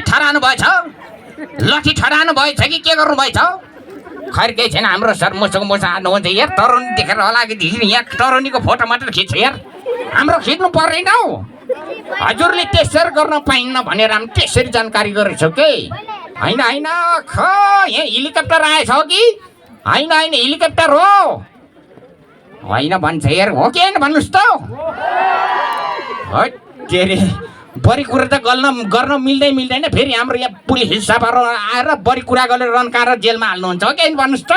ठहरानु भएछ लठी ठहरानु भएछ कि के गर्नु भएछ खैर केही छैन हाम्रो सर मुसुको मुसा हाल्नुहुन्छ यार तरुनी देखेर होला कि यहाँ तरुनीको फोटो मात्र खिच्छ यार हाम्रो खिच्नु पर्दैन हौ हजुरले त्यसरी गर्न पाइन्न भनेर हामी त्यसरी जानकारी गरेछौँ कि होइन होइन ख यहाँ हेलिकप्टर आएछ कि होइन होइन हेलिकप्टर हो होइन भन्छ यार हो कि होइन भन्नुहोस् त के अरे बढी कुरा त गर्न मिल्दैन फेरि हाम्रो यहाँ पुलिस हिसाबहरू आएर बढी कुरा गरेर रन्काएर जेलमा हाल्नुहुन्छ हो कि होइन भन्नुहोस् त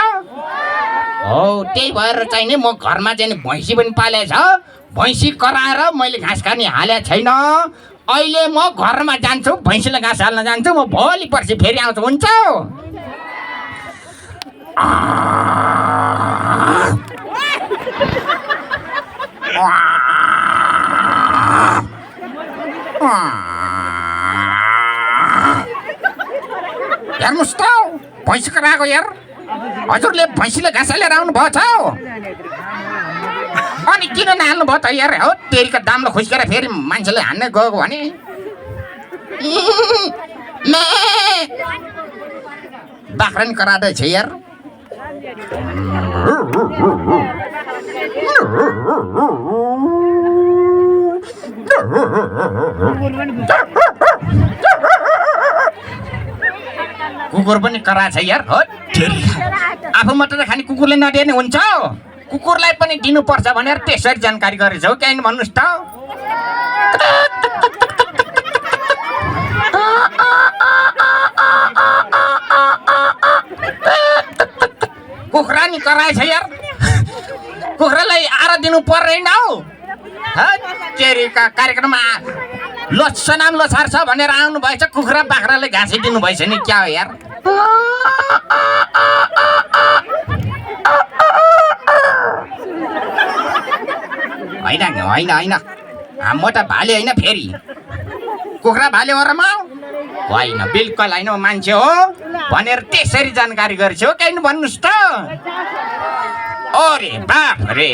हो त्यही भएर चाहिँ नि म घरमा चाहिँ भैँसी पनि पालेको छ भैँसी कराएर मैले घाँस खाने हालेको छैन अहिले म घरमा जान्छु भैँसीलाई घाँस हाल्न जान्छु म भोलि पर्सि फेरि आउँछु हुन्छ हेर्नुहोस् त भैँसी कराएको यार हजुरले भैँसीले घाँस लिएर आउनु भयो छ अनि किन नहाल्नु भयो त यार हो तेरीको दामलाई खुस्केर फेरि मान्छेले हान्ने गएको भने बाख्रा नि कराउँदैछ यार कुकुर पनि कराएको छ यार हो आफू मात्र खाने कुकुरले नदिने हुन्छ कुकुरलाई पनि दिनुपर्छ भनेर त्यसरी जानकारी गरेछौ के होइन भन्नुहोस् त कुखुरा नि कराएछ यार कुखुरालाई आएर दिनु पर्दैन हौ चेरीका कार्यक्रममा लोछनाम लोछार छ भनेर आउनु भएछ कुखुरा बाख्राले घाँसी दिनु भएछ नि क्या हो यार होइन होइन होइन म त भाले होइन फेरि कुखुरा भाले हो र म होइन बिल्कुल होइन मान्छे हो भनेर त्यसरी जानकारी गरेछु हो कि भन्नुहोस् त अरे बाफ रे